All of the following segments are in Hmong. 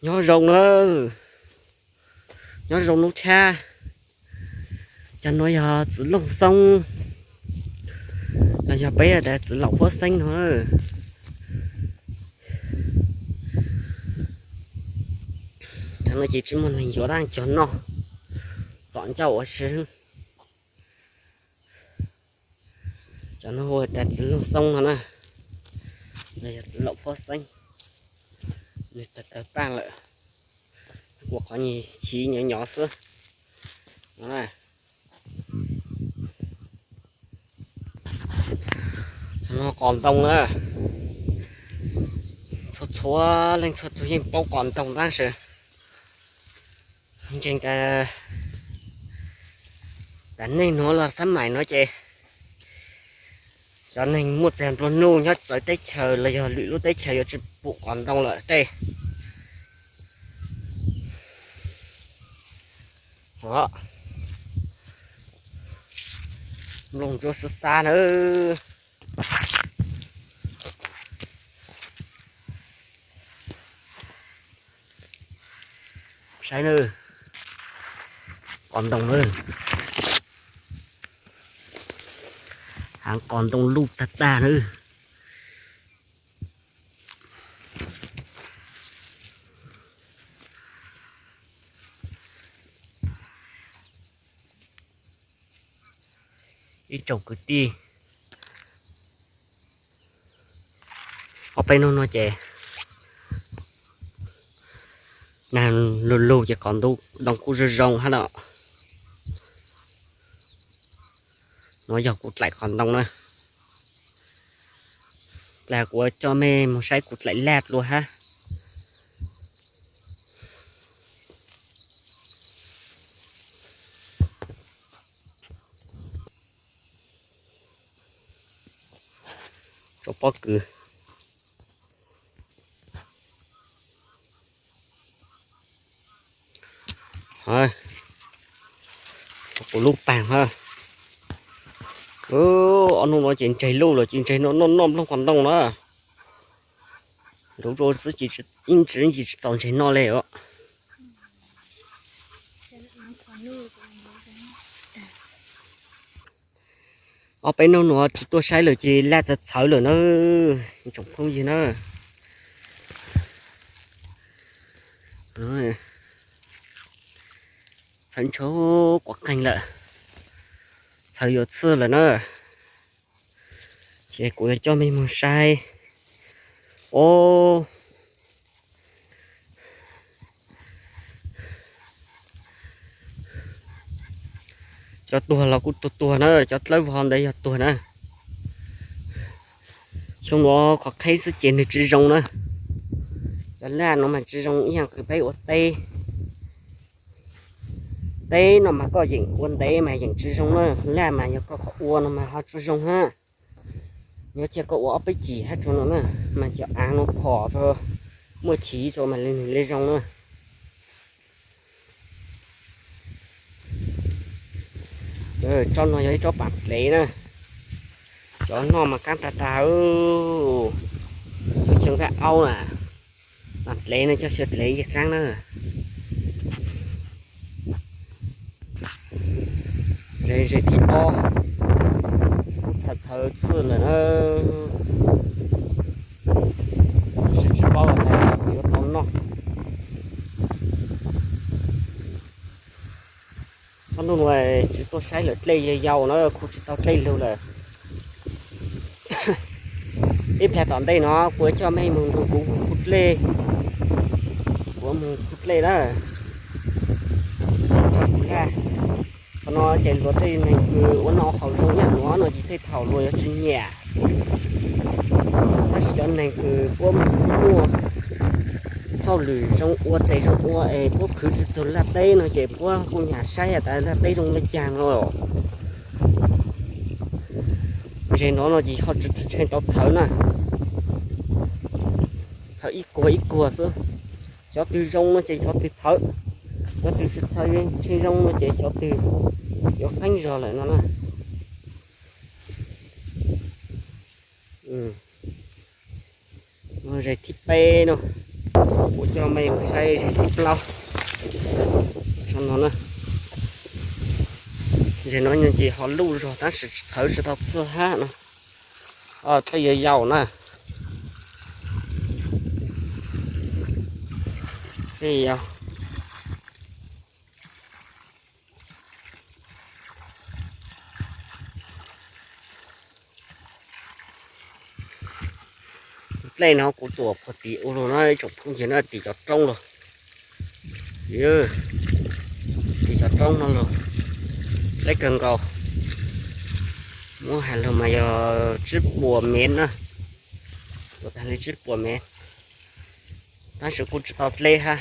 Nyob zoo na, nyob zoo hnub tshab. Cov nuav yog txiv looj xoob, los yog peb has tas txiv laum huab xeeb no. Cov no ces tsis muaj neeg yuav, dab cov noj txom ncauj ua si. Cov no hu has tas txiv looj xoob no na, los yog txiv laum huab xeeb. Nws tawg tawg paj lawm, ua qhov nyuag chiv nyov nyov xwb no. No qos ntoo na, txhua txhua leej txhua tug yeej paub qos ntoo tab sis ntseeg tas, tas neej nuav los xab maim no ces cov neeg muaj txiag nplua nuj nyob txawv teb chaws los yog lwm lub teb chaws yuav tsis pum qos ntoo lawm tej. Nplooj ntsuab xwb xab na. Saib na, qos ntoo na, haav qos ntoo luj tag tag na. Ib tsoom kwv tij, ob peb hnub no ces nag lug lug ces qos ntoo kuj zoo zoo hab no. Nuav yog kuv dlaim qos ntoo na. Plag kuv coj mej moog saib kuv dlaim laj dlua hab. Rau pob kws. Kuv lub paag hab. Ob nub no ces ntseg luj lawm ces ntseg noj noj nplooj qos ntoo na. Ntuv rau xwb ces ib ntsis tsis txaus ntseg noj le os. Ob peb nub nuav tsis tuaj saib lawm ces laj txawv txhawv lawm na, tsoom phooj ywg na. Txhawv ntshua quav qeeg lawm, txhawv yuav txhwj lawm na. Ces kuv yuav coj mej moog saib. Os, cov tuag los kuj tuag tuag na, cov dlawb vog ntawd yog tuag na. Xyoo nuav qhov qheb xwb ces nwg tsis zoo na. Cov laj no mas tsis zoo ib yaam kws peb ua teb. Teb no mas koj yeem ua ntev mas yeem tsis zoo na, laj mas yog koj qhov ua no mas ho tsis zoo hab. Nyob cia koj ua ob peb cim hab rua no na, mas cov aav no phom rua, muaj chiv rua mas nwg le zoo na. Tsob no yog ib tsob paam dlev na, cov noj mas kaab tag tag, cov xyaw nqaij aub na, paam dlev no coj xyaw dlev yeej kaab na. Ze ze thib ob, txhawv txhawv txhwj lawm na, tsis paub has tas yuav tau noj. Ob nub nuav tsis tuaj saib lawm, dlej yau yau na, khu tsis tau dlej lug lawm. Ib plag tom ntej no kuv coj mej moog nrug kuv khu dlej, kuv moog khu dlej na. Qhov no ces luag tej neeg kws ua noj haus zoo ib yam nuav no ces tej thaum luag yuav tsis nyiam. Tab sis cov neeg kws puab muaj hauj lwm zoo ua tes zoo ua es puab khwv tsis txug laj teb no ces puab kuj nyam saib has tas laj teb zoo le caag no. Ze no no ces ho tsis tshee tau txhawv na, txhawv ib kuag ib kuag xwb. Cov twg zoo no ces cov twg txhawv, cov twg tsis txhawv tshee zoo no ces cov twg yuav qeeb zog lawm no na. Ze thib peb no, Kuv coj mej mus saib zej thib plaub. Zoo no na. Zej no nyob ces ho luj zog tab sis txhawv tsis tau txhij hab no. Tej yau yau na. Tej yau. Tus dlej no kuv tuam puag tim ub lug na ib tsoom phooj ywg na, tim cov roob lug. Tim cov roob no lug dlej kawg nkaus. Muab has lug mas yog tsib puas mev na. Tuam tag li tsib puas mev, tab sis kuj tsis tau dleb hab.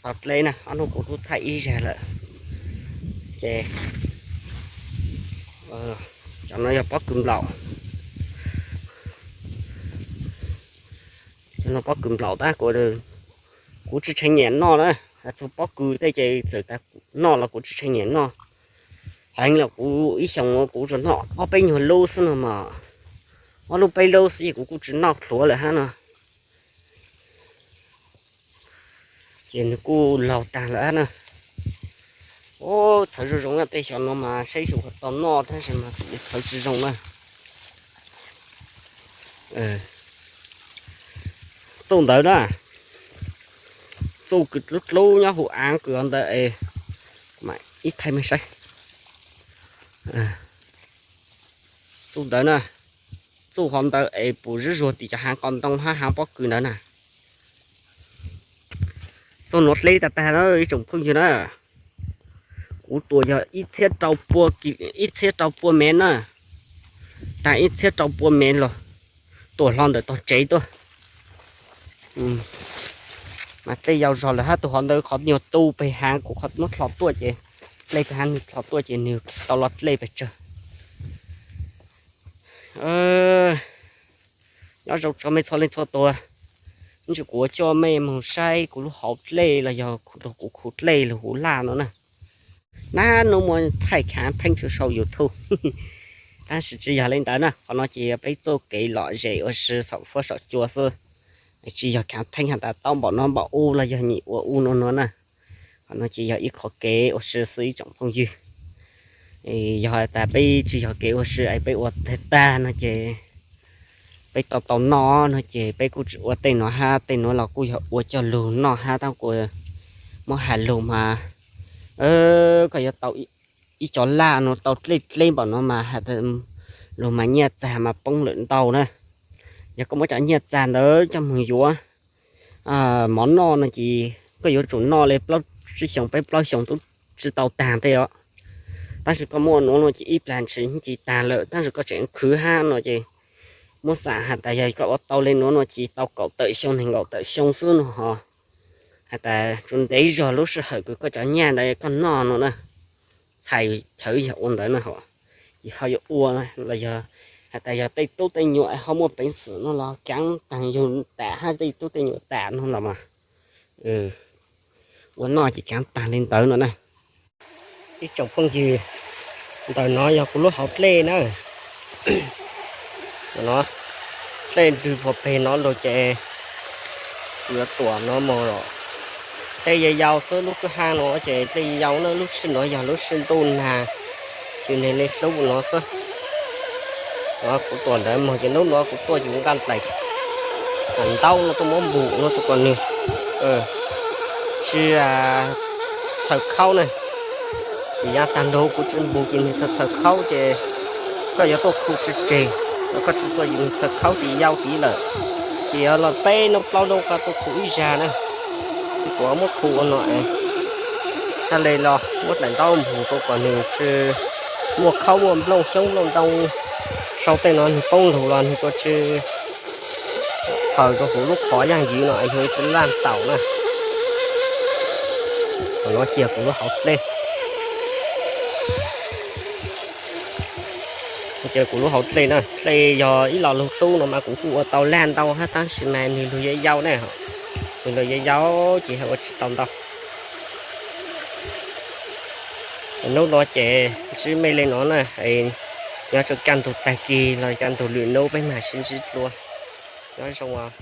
Tau dleb na, ob hnub kuv tub thaij ib zag lawm. Ces cov no yog pob kws nplaum. Cov no pob kws nplaum tab kuv tsis tshee nyiam noj na. Txug pob kws tej ces txawm tas noj los kuv tsis tshee nyiam noj. Heev los kuv ib xyoos kuv tsuas noj ob peb nyuag lub xwb no mas, ob lub peb lub xwb ces kuv kuj tsis noj dlhuav lawm hab no. Ces nws kuj laug tag lawm hab na. Txhawv zoo zoo na, tej xyov no mas saib xyov puas tau noj tab sis mas txhawv tsis zoo na. Txuj ntawd na, txuj kws dlub dlub nyob huv av kws ntawd es, ib thaij mej saib. Txuj ntawd na, txuj hov ntawd es puas zuj zuag tim cov haav qos ntoo hab haav pob kws ntawd na. Txuj nuav dleb tag tag na ib tsoom phooj ywg na. Kuv tuam yog ib txhiab rau pua mev na, tag ib txhiab rau pua mev los tuam hlo ntawm tog tsev tuaj. Mas dlej yau zog lawm hab, tus hov ntawd qhov nyuag tu peg haav kuv qhov muab dlho tuaj ces, dlej peg haav nwg dlho tuaj ces nwg tau los dlej pes tsawg. Nyob zoo tsoom mej txhua leej txhua tus, ib ntsis kuv yuav coj mej moog saib kuv lub hauv dlej los yog kuv khu dlej lug huv laj no na. Nab nub muaj thaij khaav theeb tshwj sau YouTube, tab sis tsis yog le ntawd na, qhov no ces yog peb txuj kev lom zem ua si saum fuab saum cua xwb, tsis yog khaav theeb has tas tau npaum no npaum ub los yog nyim ua ub no no na. Qhov no ces yog ib qho kev ua si xwb ib tsoom phooj ywg. Yog has tas peb tsis yog kev ua si es peb ua tag tag no ces peb tau tau noj no ces peb kuj tsis ua tej nuav hab, tej nuav los kuj yog ua coj lug noj hab tab kuv muab has lug mas, koj yuav tau ib co laj no tau dlej dleb npaum no mas has tas lug mas nyiaj txag mas poob lawm ntau na. Yog koj muab cov nyiaj txag ntawd coj moog yuav mov noj no ces koj yuav tsum noj le plaub tsib xyoos peb plaub xyoos tub tsis tau tag tej os. Tab sis koj muaj nuav no ces ib plag ntshis ci tag lawm, tab sis koj tseem khwv hab no ces muab xam has tas yog koj ua tau le nuav no ces tau kaum tawm xyoo nees nkaum tawm xyoo xwb no ho. Has tas tsuas ntev zog lub sij hawm kws koj cov nyiaj ntawd koj noj no na. Txhais plhawv yog ua ntawd na ho. Ces ho yuav ua los yog has tas yog tej tub tej nyuam ho muaj peev xwm no los kaav taag yug tas hab tej tub tej nyuam tas no los mas ua noj ces kaav taag le ntawd no na. Ib tsoom phooj ywg, ntawm no yog kuv lub hauv dlej na. Dlej ntws puag peg no lug ces kuv yuav tuam no moog los. Dlej yau yau xwb, lub kwj ha no ces dlej yau yau na, lub sij no yog lub sij ntuj nag, ces nwg le hlub no xwb. Kuv tuam ntawd moog ces nub no kuv tuaj ces kuv nqaj dlaim ntaub no tuaj muab npus no tus kom nwg tsis txhaws khaub na. Ces yav tag nrho kuv tsis npus ces nwg txhaws txhaws khaub ces koj yuav tuaj khu tsis tseg, koj tsis tuaj ces nwg txhaws khaub ces yau tid lawm. Ces yuav los peb hnub plaub hnub koj tuaj khu ib zag na. Ces kuv muab khu ua no, txhaj le los muab dlaim ntaub npus rau kom nwg tsis muaj khaub muaj nplooj xyoob nplooj ntoo sau tej no nwg poob lug los nwg ua tsis txhaws rau huv lub qhov yaaj yim no es nwg tsis laj taum na. Qhov no cia kuv lub hauv dlej. Ces kuv lub hauv dlej na, dlej yog ib lo lug hlub no mas kuv kuj ua tau laj ntau hab tab sis mas nwg lug yau yau na, nwg lug yau yau ces ua tsis tau ntau. Hnub no ces ntsib mej le no na, es Nyob rau kaj ntug tag kis los kaj ntug lwm hnub peb mam sib ntsib dua. Nyob zoo os.